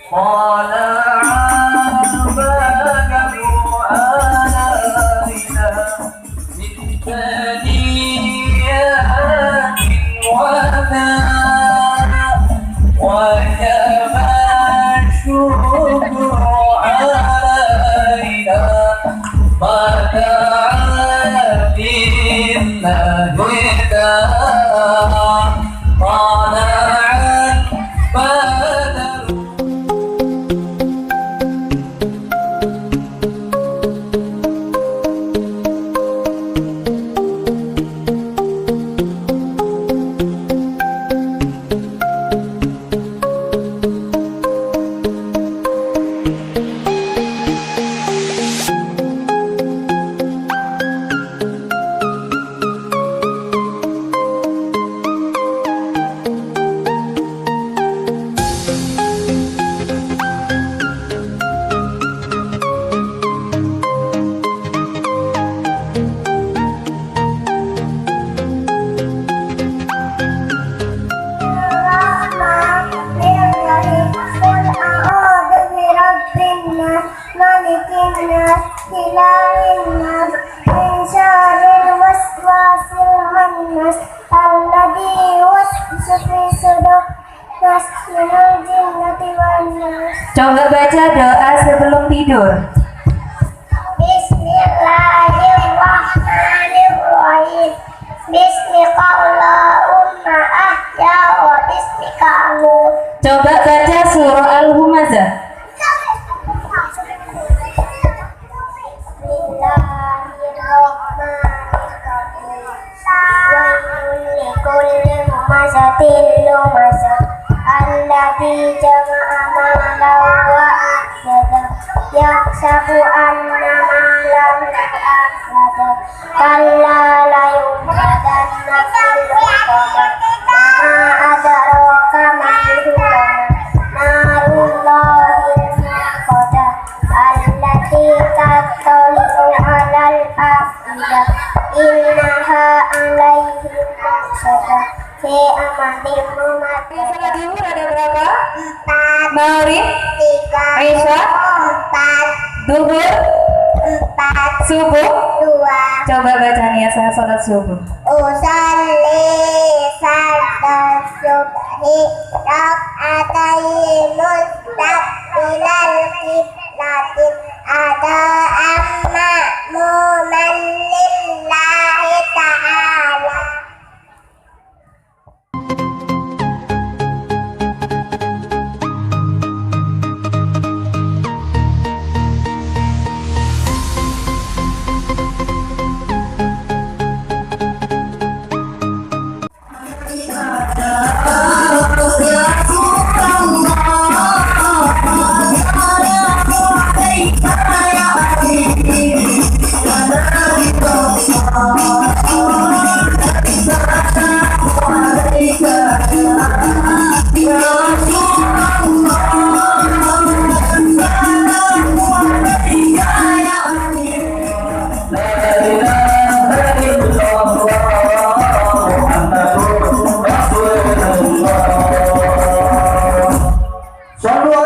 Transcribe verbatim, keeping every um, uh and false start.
طلع البدر علينا من ثنيات الوداع وجب الشكر علينا ما دعا لله داع. طلع البدر. الرحمن الرحيم. قل أعوذ برب الناس، ملك الناس، إله الناس، من شر الوسواس الخناس، الذي يوسوس في صدور الناس، من الجنة والناس. Coba baca doa sebelum tidur. Bismillahirrahmanirrahim. Bismika Allahumma ahya wa bismika amut. Coba baca surah Al-Humazah. Bismillahirrahmanirrahim. Wailul likulli humazatil lumazah. Alladzi jama'a malan wa addadah. Yahsabu anna malahu akhladah. Kalla layunbadanna fil hutamah. Wa ma adraka mal hutamah. Narullahil muqadah. Allati tattali'u 'alal afidah. Innaha 'alaihim mu'sadah. Fi amadim mumaddadah. Sholat zuhur ada berapa? Empat. Maghrib? Tiga. Isya? Empat. Duhur? Empat. Subuh? Dua. Coba baca niat saya sholat subuh. Usalli salata subhi rak'ataini mustaqbilal qiblatin adaan ma'muman lillahi ta'ala. Sallu